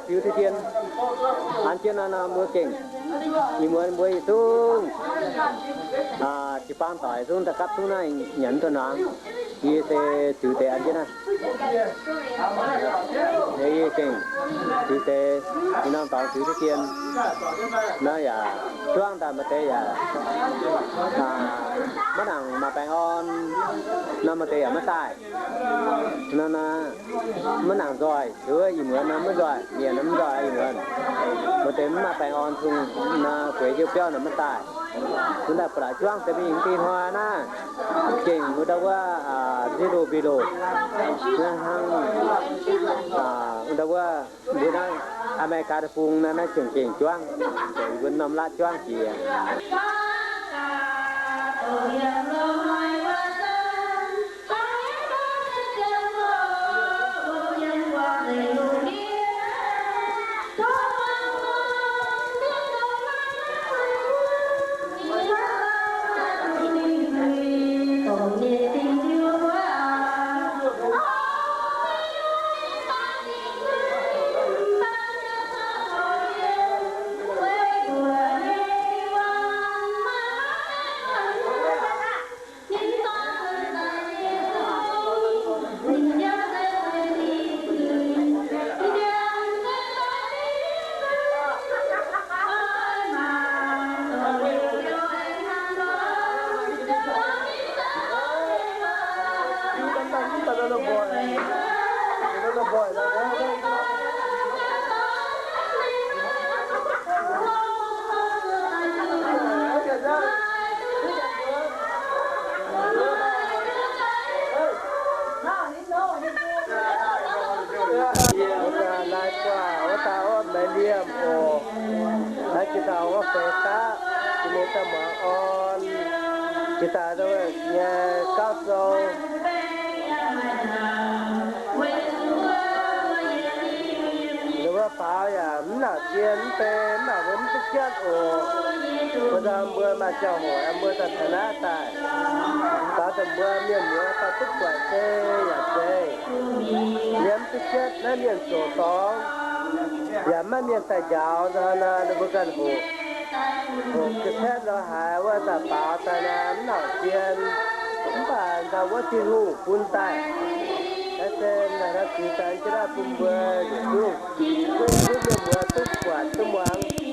Ziux deix dien, an jienv naaiv nor mbuo gengh, ih muonz mbuo yietc zungv jiu-baang doic zungv daaih gapv zungv naaiv nyanc duqv hnaangx. Yie se ziux deix an jienv naaiv. Yie gengh ziux deix, ih norm dorngx ziux deix dien. Naaiv yaac juangv daaih maaih deix yaac maiv nangc maaih baengh orn, naaiv maaih deix yaac maiv daaih. Naaiv maiv nangc nzoih, ziux ih muonz naaiv maiv nzoih, mienh naaiv maiv nzoih ih muonz. Maaih deix mv maaih baengh orn, zungv naaiv gueix jienv biauv naaiv maiv daaih. Wuov daaih ba'laqc juangv deix mingh dinh hnoi naaiv, gengh wuov ndau wuov, zero below, naaiv hnangv, wuov ndau wuov, mbuo naaiv Aa^me^li^gaa deic-bung naaiv, naaiv gengh gengh juangv, mbuo norm laqv juangv jiex. Wuov daaih naaiv guaax, wuov daaih orv maiv liemh oc. Naaiv jiex daaih wuov feix daqv, jiex mingh daaih muangx orn, jiex daaih nyei gauv sou. Wuov baaux yaac mv nangc zien, mv bei mv nangc mbuo mv duqv jatv oc. Mbuo daaih mbuo maaih ziangh hoc mbuo daaih taux naaiv daaih, baaux dongh mbuo mienh muoz daaih duqv buatc se yaac zeiz. Yie mv duqv jatv naaiv mienh zoqc dorngx, yaac maiv mienh daaih njaaux nor, mbuo ganh hoqc, hoqc ga'saeqv nor haiz wuov daaih baaux daaih naaiv mv nangc zien, mv baac daaih wuov Tin-Hungh bun daaih. Naaiv se naaiv ziux daaih jienv naaiv bun mbuo yietc zungv, duqv mienh muoz duqv buatc duqv muangx.